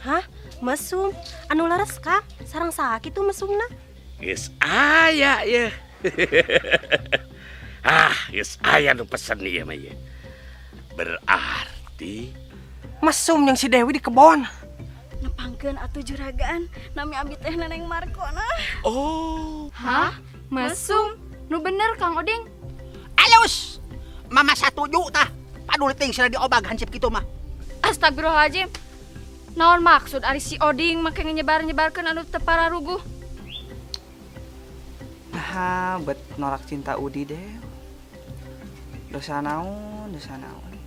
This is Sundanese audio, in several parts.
Hah? Mesum? Anu leres Kang? Sareng saha kitu mesumna? Geus aya ye. Ah, geus aya nu pesen ieu mah ye. Berarti mesum jeung si Dewi di kebon. Nepangkeun atuh juragan, nami abi teh Neneng Marco nah. Oh. Hah? Mesum? Nu bener Kang Oding? Alus. Mama satuju tah. Paduli ting sila diobag hansip kitu mah. Astagfirullahaladzim. Naon maksud ari si Oding make nyebar-nyebarkeun anu teu pararuguh? Nah, bet nolak cinta Udi deh. Dosa naon, dosa naon.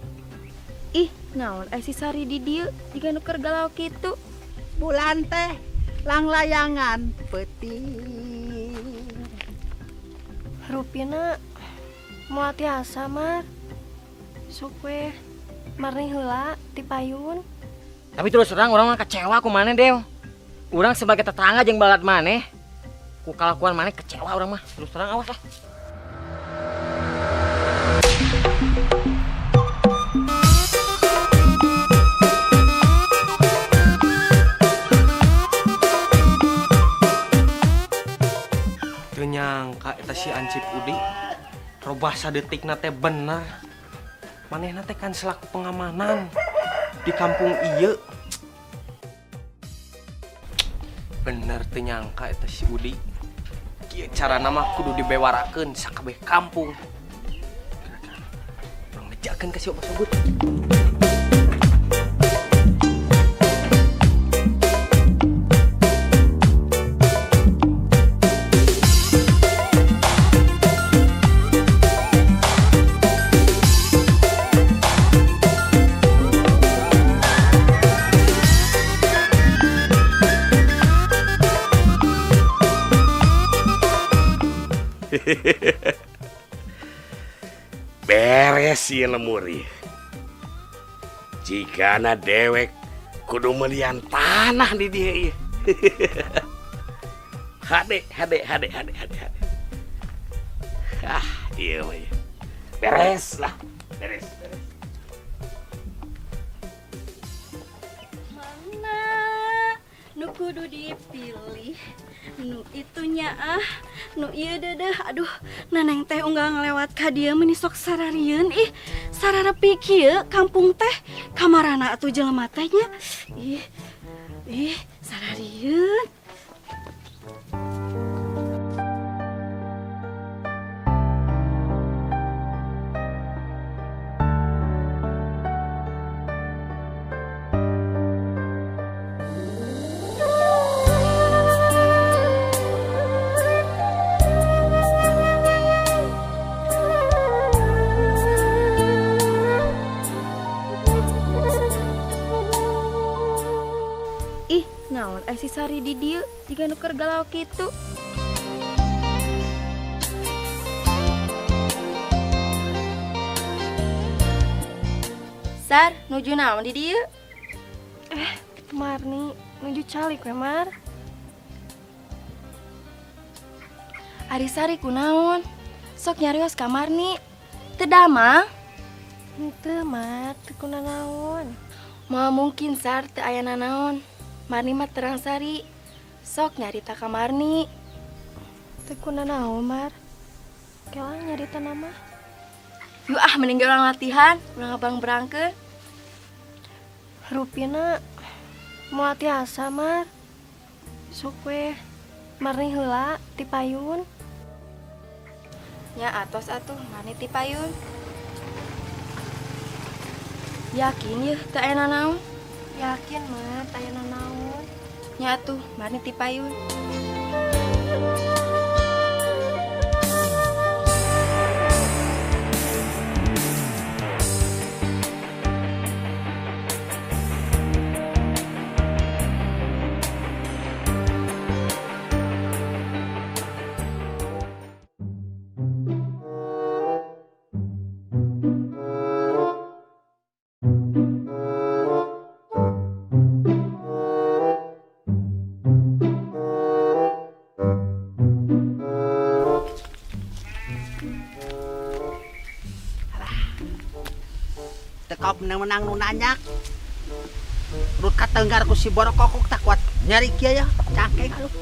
Ih, naon si Sari di dieu jiga nu keur galau kitu. Bulan teh langlayangan peuting. Rupina moal tiasa Mar. Sok we marni heula ti payun. Tapi terus terang urang mah kecewa ku maneh, Dew. Urang sebagai tetangga jeung balad maneh, ku kalakuan maneh kecewa urang mah. Terus terang awas lah. Teu nyangka eta si Ancip Udi robah sadetikna teh bener. Manehna teh kan selaku pengamanan di kampung ieu. Bener teu nyangka eta si Udi. Kieu carana mah kudu dibewarakeun sakabeh kampung. Urang ngejakeun ka si Opa Sogut. Beres ieu lemur ieu. Jigana dewek kudu melian tanah di dieu ieu. Hade hade hade hade hade hade. Ah, ieu mah ieu. Beres lah, beres beres. Mana nu kudu dipilih? Nu itunya ah, nu ieu dedeh. Aduh, Neneng teh unggal ngelewat ka dieu meuni sok sararieun ih. Sararepi kieu kampung teh kamarana atuh jelema teh nya. Ih. Ih, sararieun. Ih, naon si Sari di dieu jiga nu keur galau kitu. Sar, nuju naon di dieu? Marni nuju calik we Mar. Ari Sari kunaon? Sok nyarios ka Marni. Teu damang? Henteu Mar, teu kunanaon. Moal mungkin Sar teu aya nanaon. Marni mah terang Sari. Sok nyarita ka Marni. Teu kunanaon Mar. Kela nyarita nama. Yuk ah mending ge urang latihan, urang ngabang-berangkeun. Rupina moal tiasa Mar. Sok we marni heula ti payun. Nya atos atuh Marni ti payun. Yakin yeuh teu aya nanaon? Yakin Mar, teu aya nanaon. Nya atuh Marni ti payun. Tekop menang-menang nu nanyak. Rut katenggar ku si borokokok tak kuat nyari kieu ya, cangkeng aduh.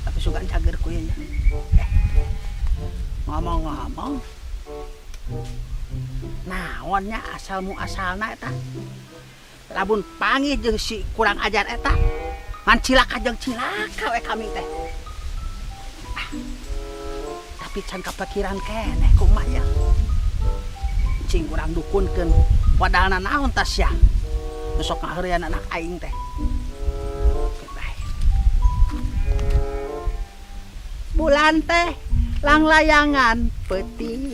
Tapi sugan cager ku ieu ya. Ngomong-ngomong. Naonnya asal muasalna eta? Lamun panggih jeung si kurang ajar eta, ngan cilaka jeung cilaka we kami teh. Ah, tapi can kapikiran keneh kumaha ya. Cing urang dukunkeun wadalna naon tas ya. Nu sok ngaheureuyan anak aing teh. Bulan teh langlayangan peuting.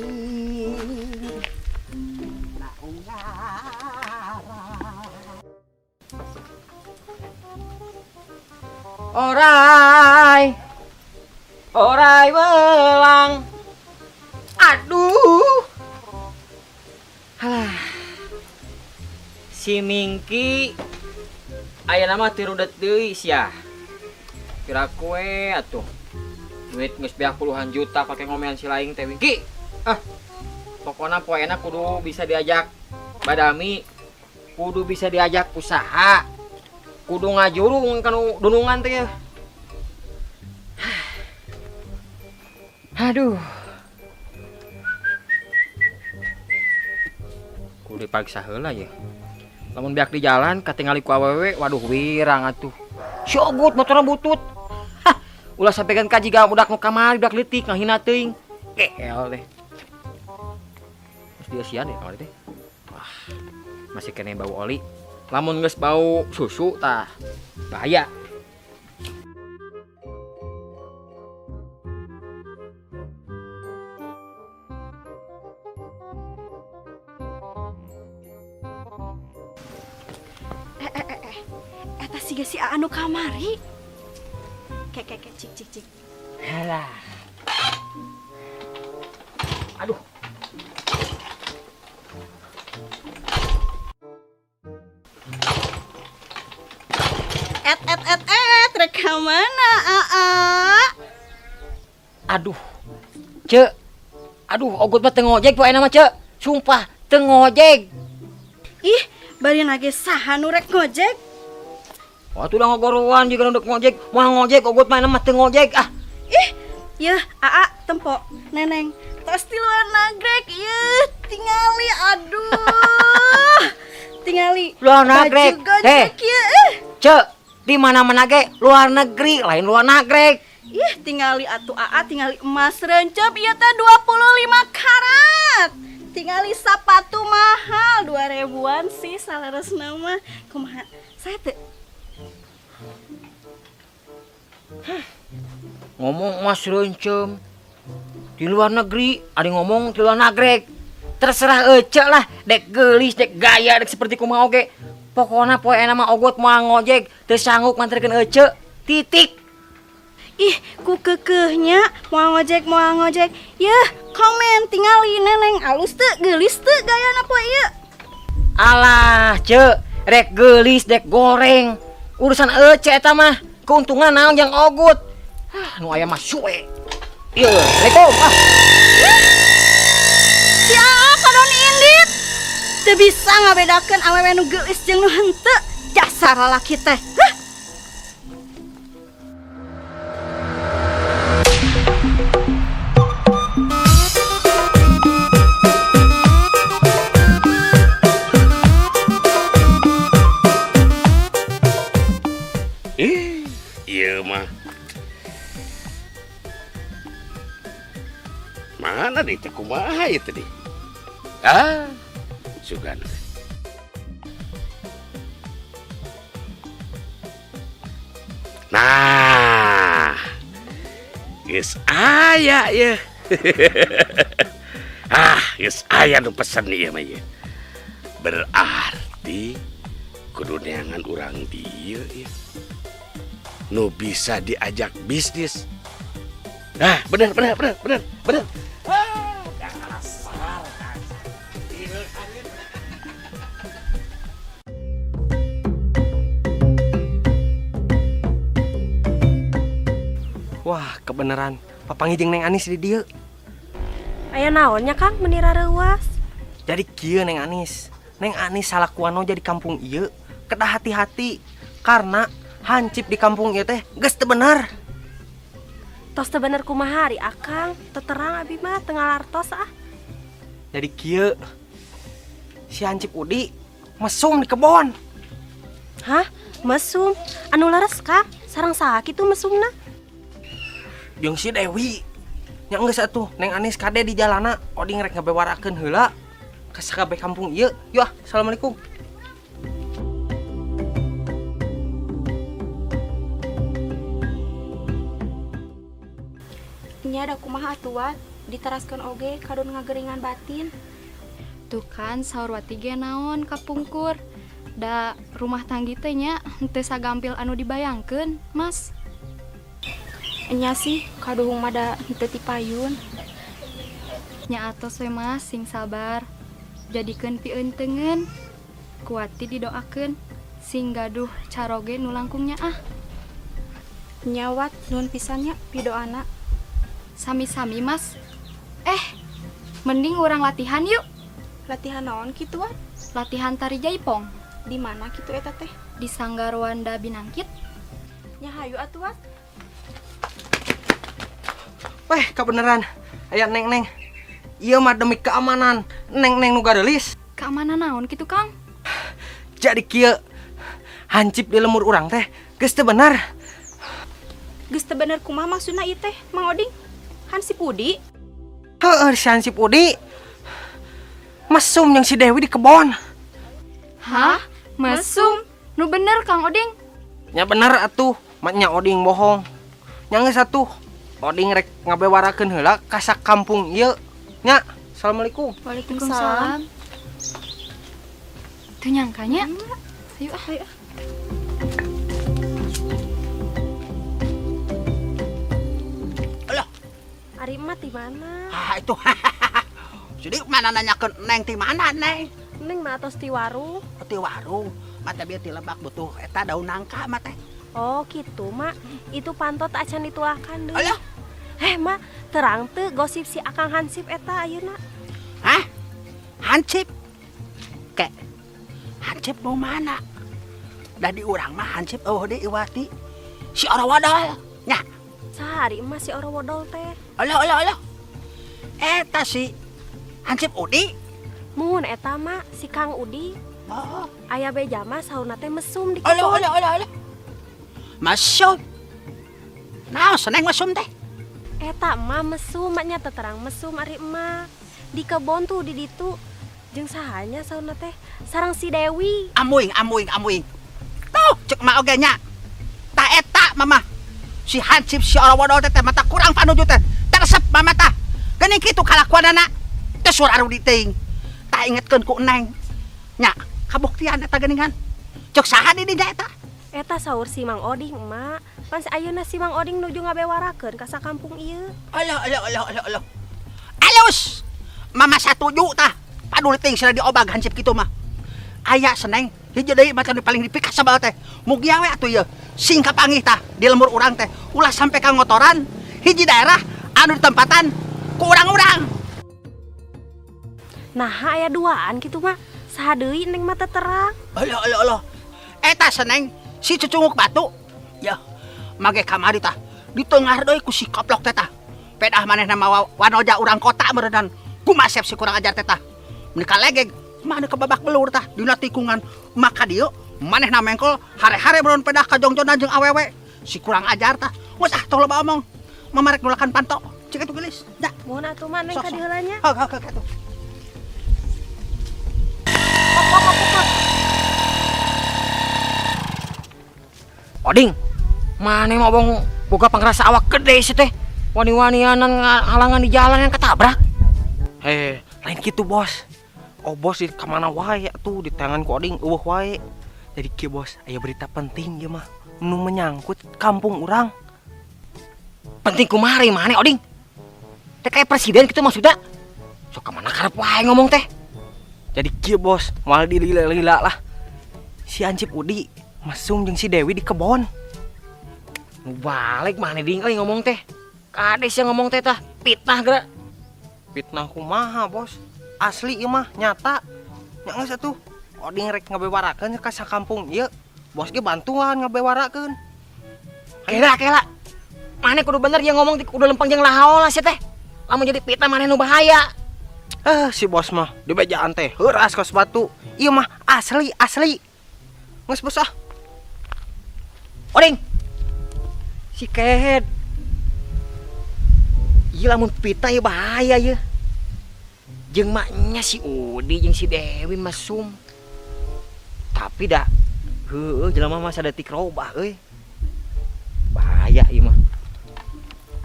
Orai, orai belang. Aduh. Halah. Si Mingki ayeuna mah teu rudet deui sia. Kira kue atuh. Duit geus beak puluhan juta pake ngomean si laing teh Wingki. Ah. Pokona poena kudu bisa diajak badami, kudu bisa diajak usaha. Kudu ngajurung kanu dunungan teh ya. Aduh. Kudu dipaksa heula ya. Lamun beak di jalan katingali ku awewe, waduh wirang atuh. Si Ogut motorna butut. Hah, ulah sampekeun ka jiga budak nu kamari budak leutik ngahina teuing. Gehel teh. Geus dieusian deh kamari teh. Wah, masih kene bau oli. Lamun geus bau susu tah bahaya. Eta siga si anu kamari. Kek kek cik cik cik. Halah. Aduh. Et et et et rek ka mana aa? Aduh. Cek. Aduh, Ogut mah teu ngojek poe mah, Cek. Sumpah teu ngojek. Ih, bari nage saha nu rek ngojek? Wah, tuh udah ngogoroan juga nu ngojek. Moal ngojek, Ogut mah mah teu ngojek ah. Ih, yeuh aa tempo neneng. Tos ti luar nagrek ieu tingali aduh. Tingali. Luar nagrek. Heh. Cek, di mana-mana ge luar negeri, lain luar nagrek. Ih, tingali atuh aa tingali emas rencep ieu teh 25 karat. Tingali sepatu mahal 2000-an sih saleresna mah. Kumaha? Saya teh ngomong emas rencem di luar negeri, ada ngomong di luar nagrek. Terserah ece lah, dek geulis, dek gaya, dek seperti kumaha oge. Pokona poe mah Ogut moal ngojek, teu sanggup nganterkeun ece. Titik. Ih, ku keukeuhnya moal ngojek, moal ngojek. Yeuh, komen tingali neneng alus teu, geulis teu gayana poe ieu. Alah, ce, rek geulis, dek goreng. Urusan ece eta mah, keuntungan naon jang Ogut. Ah, nu aya mah suwe. Ieu, Assalamualaikum. Ah. Si aa kadon indit. Teu bisa ngabedakeun awewe nu geulis jeung nu henteu. Dasar lalaki teh. Hah. Ih, ieu mah. Mana deh teh kumaha ieu teh? Ah, sugan. Nah, geus aya ye. Ah, geus aya nu pesen ieu mah ye. Berarti kudu neangan urang dieu ye. Nu bisa diajak bisnis. Nah, bener. Ah, dasar. Wah, kebenaran. Papanggih jeung Neng Anis di dieu. Aya naonnya Kang meni rareuwas? Jadi kieu Neng Anis. Neng Anis salakuan jadi kampung ieu Kedah hati-hati karena hansip di kampung ieu teh geus teu bener. Tos teu bener kumaha ari Akang? Teu terang abi mah teu ngalartos ah. Jadi kieu si Hansip Udi mesum di kebon. Hah? Mesum? Anu leres Kang? Sareng saha kitu mesumna? Jeung si Dewi. Nya geus atuh Neng Anis kade di jalana Oding rek ngabewarakeun heula ka sakabeh kampung ieu. Yuk ah, assalamualaikum. Nya da kumaha atuh Wat? Diteraskeun oge kadon ngageringan batin. Tuh kan saur Wati ge naon kapungkur. Da rumah tanggi teh nya henteu sagampil anu dibayangkeun, Mas. Nya sih kaduhung mah da henteu tipayun. Nya atos we Mas sing sabar. Jadikeun pieunteugeun. Ku Wati didoakeun sing gaduh caroge nu langkung nyaah. Nya Wat nuhun pisan nya pidoana. Sami-sami Mas. Mending urang latihan yuk. Latihan naon kitu Wat? Latihan tari jaipong. Di mana kitu eta teh? Di Sanggar Wanda Binangkit. Nya hayu atuh Wat. Weh, kebeneran. Aya neng-neng. Ieu mah demi keamanan neng-neng nu gareulis. Keamanan naon kitu Kang? Jadi kieu hansip di lemur urang teh geus teu bener. Geus teu bener kumaha maksudna ieu teh, Mang Oding? Hansip Udi? Heueuh, si Hansip Udi. Mesum jeung si Dewi di kebon. Hah? Mesum? Nu bener Kang Oding? Nya bener atuh, mak nya Oding bohong. Nya geus atuh. Oding rek ngabewarakeun heula ka sakampung ieu. Nya, assalamualaikum. Waalaikumsalam. Teu nyangkanya. Ayo ah, ayo. Alah, Ari emak di mana? ah itu. Jadi mana nanyakeun Neng ti mana Neng? Neng mah atos di warung. Ti warung, mata bieu ti lebak butuh eta daun nangka mah teh. Oh gitu mak, itu pantot acan dituakan deui. Alah, Mak, terang teu gosip si Akang Hansip eta ayeuna. Hah? Hansip? Kek, Hansip mau mana? Da di urang mah Hansip eueuh deui Iwati. Si Orowadol. Nya, Sahari emak si Orowodol teh. alah alah alah. Eta si Hansip Udi. Mun eta mak si Kang Udi. Oh, Aya beja mah saurna teh mesum di alah kebon. alah alah alah. Mesum. Naon seneng mesum teh? Eta emak mesum, maknya terang mesum ari emak. Di kebon tuh di ditu. Jeung sahanya saurna teh sareng si Dewi. Amuing amuing amuing. Tuh, cek mak oge nya. Ta eta mama. Si Hansip si Orowadol teh mata kurang panuju teh. Teresep mama tah. Geuning kitu kalakuanana. Teh suara Rudi teuing. Tah ingetkeun ku Neng. Nya, kabuktian eta geuningan. Cek saha di dinya eta? Eta saur si Mang Oding emak. Pan ayeuna si Mang Oding nuju ngabewarakeun ka sakampung ieu. Alah alah alah alah alah. Alus. Mama satuju tah. Paduli teuing sia diobag Hansip kitu mah. Aya seneng hiji deui mah paling dipikasebal teh. Mugia we atuh ieu. Sing kapanggih tah di lembur urang teh. Ulah sampai ka ngotoran hiji daerah anu ditempatan ku urang-urang. Nah, aya duaan kitu mak. Saha deui Neng mah teu terang. Alah alah alah. Eta seneng si cucunguk batu. Ya, mage kamari tah. Di tengah deui ku si koplok teh tah. Pedah manehna mah wanoja urang kota meureunnan. Kumasep si kurang ajar teh tah. Meuni kalegeg mana ke babak belur tah dina tikungan maka dieu manehna mengkol hare-hare meureun pedah ka jongjonan jeung awewe. Si kurang ajar tah. Geus ah tong loba omong. Mama rek nulakan panto. Cik atuh geulis. Da. Mohon atuh mak Neng Sok, ka sok. dieu heula nya. Hok hok hok atuh. Oding, mana mah bong boga pangrasa awak gede sih teh. Wani-wanianan halangan di jalan yang ketabrak. Heh, lain kitu bos. Oh bos di kamana wae atuh di tangan ku Oding eueuh wae. Jadi kieu bos, aya berita penting ieu mah nu menyangkut kampung urang. Penting kumaha mana Oding? Teh kayak presiden gitu maksudnya. Sok kemana karep wae ngomong teh. Jadi kieu bos, moal dilila-lila lah. Si Hansip Udi mesum jeung si Dewi di kebon. Nu balik mana ding euy ngomong teh. Kades yang ngomong teh tah, fitnah geura. Fitnah kumaha bos? Asli ieu mah nyata. Nya geus atuh. Oding rek ngabewarakeun ka sakampung ieu. Bos ge bantuan ngabewarakeun. Kela kela. Maneh kudu bener ya ngomong kudu lempeng jeung lahaola sia teh. Lamun jadi pita maneh nu bahaya. Si bos mah dibejaan teh heuras kos batu. Ieu mah asli asli. Geus bos ah. Oding. Si kehed. Ieu lamun pita ieu bahaya ieu. Jeung maknya si Udi jeung si Dewi mesum. Tapi dah heueuh jelema mah sadetik robah euy. Bahaya ieu mah.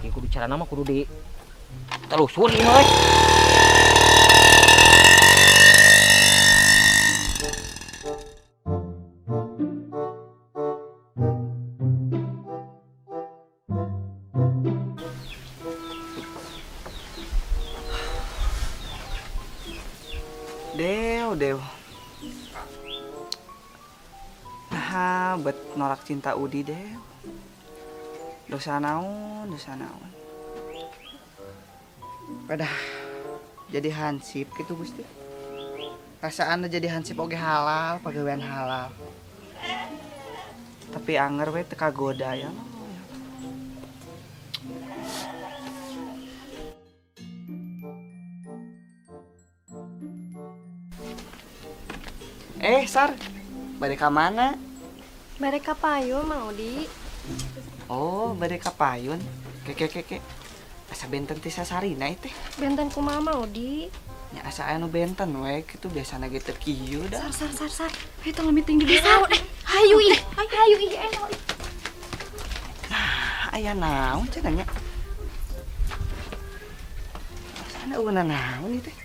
Ieu kudu carana mah kudu di telusur ieu mah euy. Dew, Dew. Nah, bet nolak cinta Udi, Dew. Dosa naon, dosa naon. Pedah jadi hansip gitu Gusti. Rasaan jadi hansip oge halal, pagawean halal. Tapi anger we teu kagoda ya. Sar, bade ka mana? Bade ka payun, Mang Odi. Oh, bade ka payun. Keke keke. Asa benten teh sasarina teh. Benten kumaha Mang Odi? Nya asa anu benten we kitu biasana ge teu kieu da. Sar sar sar sar. Hayu tong meeting di dieu. Hayu ih, hayu ih. Nah, aya naon cenah nya? Asana eueuna naon ieu teh?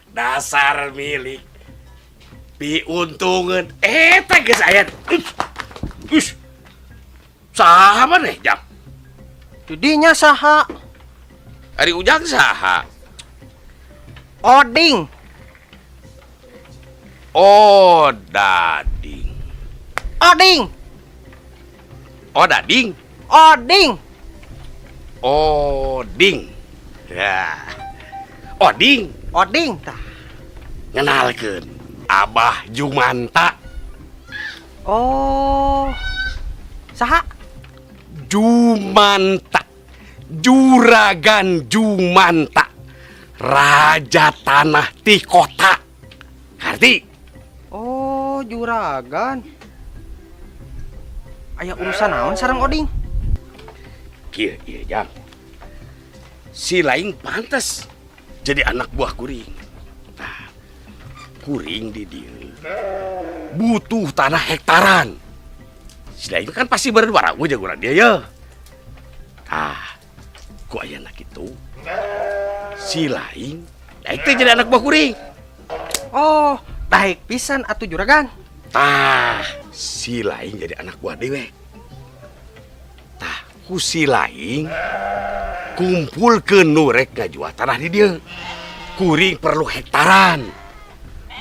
Dasar milik piuntungan eta geus aya. Ush. Saha maneh jang? Didinya saha? Ari Ujang saha? Oding. Oh, dading. Oding. Oh, dading. Oding. Oding. Ya. Oding. Oding tah. Ngenalkeun Abah Jumanta. Oh. Saha? Jumanta. Juragan Jumanta. Raja tanah ti kota. Ngerti? Oh, juragan. Aya urusan naon sareng Oding? Kieu ieu jang. Si lain pantes jadi anak buah kuring. Nah, kuring di dieu butuh tanah hektaran. Si lain kan pasti berdua ragu jagoan dia ya. Ah, ku ayana kitu. Si lain daek teh jadi anak buah kuring. Oh, daek pisan atuh juragan. Tah, si lain jadi anak buah dewek. Tah, ku si lain kumpulkeun nu rek ngajual tanah di dieu. Kuring perlu hektaran.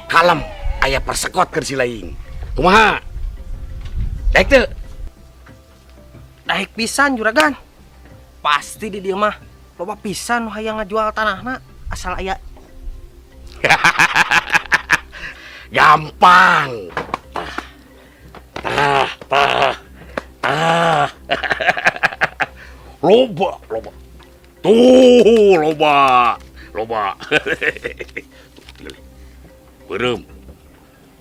Kalem aya persekot keur si lain. Kumaha? Daek teu? Daek pisan juragan. Pasti di dieu mah loba pisan nu hayang ngajual tanahna asal aya. Gampang. Tah, tah, tah. Loba, loba. Tuh, loba, loba. Tuh, beureum.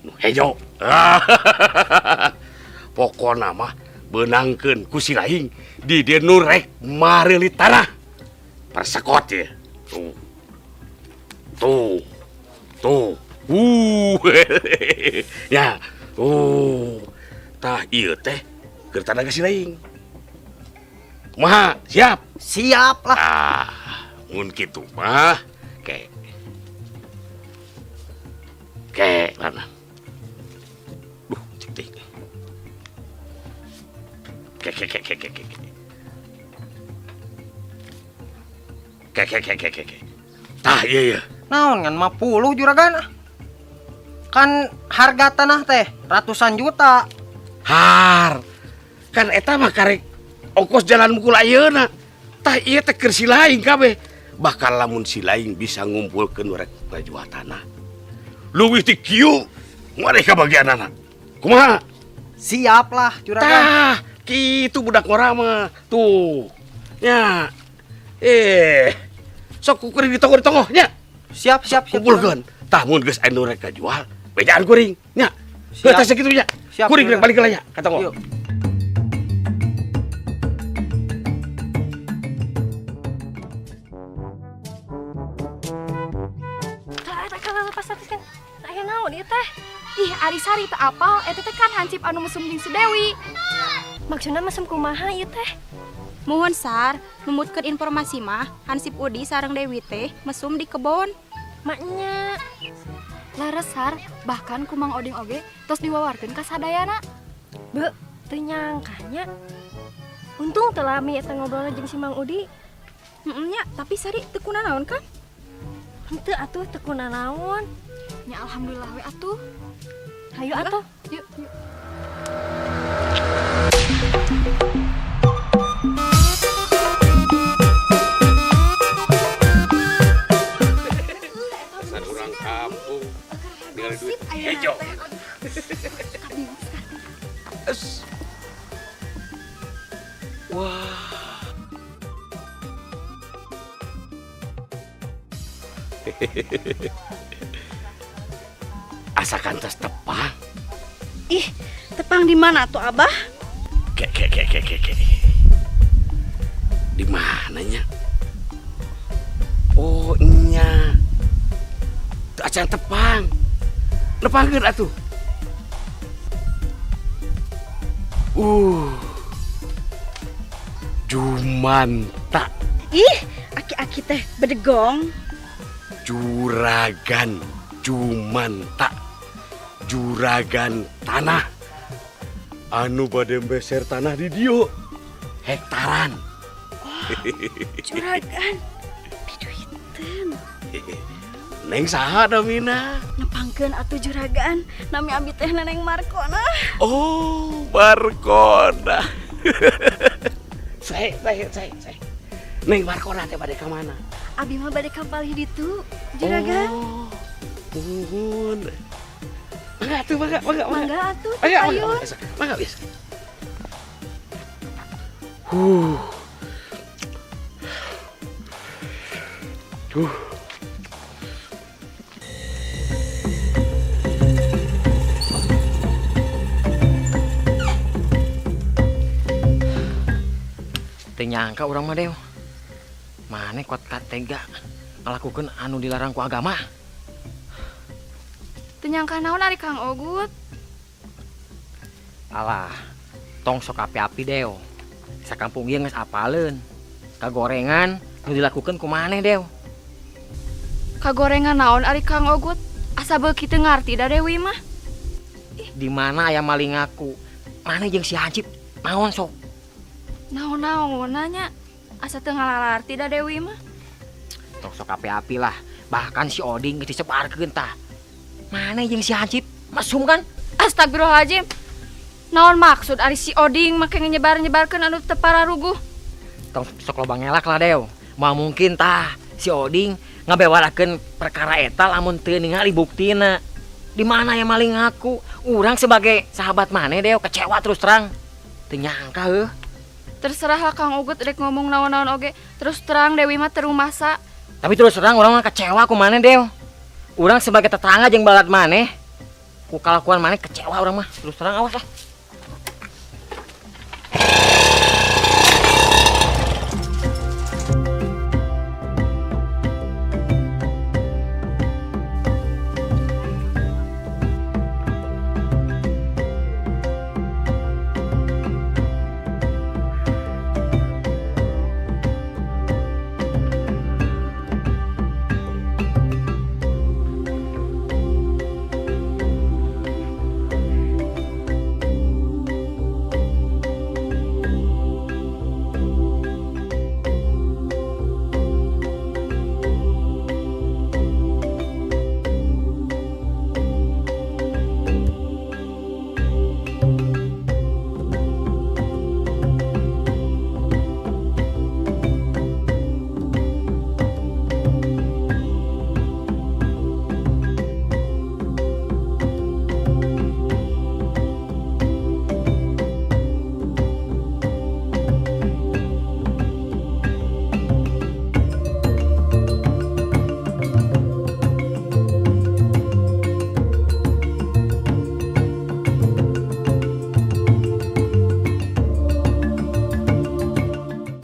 Nu hejo. Pokona mah beunangkeun ku si lain di dieu nu rek mareuli tanah. Persekot ya. Tuh. Tuh. Tuh. Ya. Tah ieu teh keur tanah ka si lain. Kumaha? Siap? Siap lah. Ah, mun kitu mah ke. Ke lana. Duh, cik teh. Ke ke ke ke ke ke. Ke ke ke ke ke. Tah ieu ya. Naon ngan 50 juragan? Kan harga tanah teh ratusan juta. Har. Kan eta mah karek ongkos jalan mukul ayeuna. Tah ieu teh keur si lain kabeh. Bakal lamun si lain bisa ngumpulkeun rek ngajual tanah. Leuwih ti kieu moal kabagianana. Kumaha? Siap lah juragan. Tah, kitu budak ngora mah. Tuh. Nya. Sok ku kuring di tonggoh nya. Siap, siap, siap. Kumpulkeun. Tah mun geus anu rek kajual, bejaan kuring nya. Siap. Tah sakitu nya. Siap, Kuring rek juragan. balik heula nya ka tonggoh. Yuk. Tah eta kalau lepas tapi kan aya naon ieu teh? Ih, ari Sari teu apal, eta teh kan hansip anu mesum jeung si Dewi. Maksudna mesum kumaha ieu teh? Muhun Sar, numutkeun informasi mah, Hansip Udi sareng Dewi teh mesum di kebon. Maknya Leres Sar, bahkan ku Mang Oding oge tos diwawarkeun ka sadayana. Be, teu nyangkanya. Untung teu lami eta ngobrolna jeung si Mang Udi. Heeh nya, tapi Sari teu kunanaon kan? Henteu atuh teu kunanaon. Nya alhamdulillah we atuh. Hayu atuh. Yuk, yuk. Dasar urang kampung. Ningali duit hejo. Es. Wah. Asa kantos tepang. Ih, tepang di mana tuh Abah? Ke ke ke ke ke ke. Di mananya? Oh, nya. Teu acan tepang. Nepangkeun atuh. Jumanta. Ih, aki-aki teh bedegong. Juragan Jumanta. Juragan tanah. Anu bade meser tanah di dieu. Hektaran. Juragan. Piduiteun. Neng saha namina? Nepangkeun atuh juragan. Nami abi teh Neneng Markona. Oh, Markona. Saya. Neng Markona teh bade ka mana? Abi mah bade ka palih ditu, juragan. Oh, nuhun. Mangga atuh, mangga. Mangga atuh, Mangga, ayo. mangga, biasa. Teu nyangka urang mah Dew. Maneh kuat tega ngalakukeun anu dilarang ku agama. Teu nyangka naon ari Kang Ogut. Alah, tong sok api-api Dew. Sakampung ieu geus apaleun. Kagorengan nu dilakukeun ku maneh Dew. Kagorengan naon ari Kang Ogut? Asa beuki teu ngarti da Dewi mah. Di mana aya maling ngaku? Maneh jeung si Hansip naon sok? Naon-naon nanya. Asa teu ngalalarti da Dewi mah. Tong sok api-api lah. Bahkan si Oding geus disebarkeun tah. Maneh jeung si Hansip mesum kan? Astagfirullahaladzim. Naon maksud ari si Oding make nyebar-nyebarkeun anu teu pararuguh? Tong sok loba ngelak lah Dew. Moal mungkin tah si Oding ngabewarakeun perkara eta lamun teu ningali buktina. Di mana yang maling ngaku? Urang sebagai sahabat maneh Dew kecewa terus terang. Teu nyangka heuh. Terserah lah Kang Ugut rek ngomong naon-naon oge. Terus terang Dewi mah teu rumasa. Tapi terus terang urang mah kecewa ku maneh Dew. Urang sebagai tetangga jeung balad maneh, ku kalakuan maneh kecewa urang mah. Terus terang awas lah.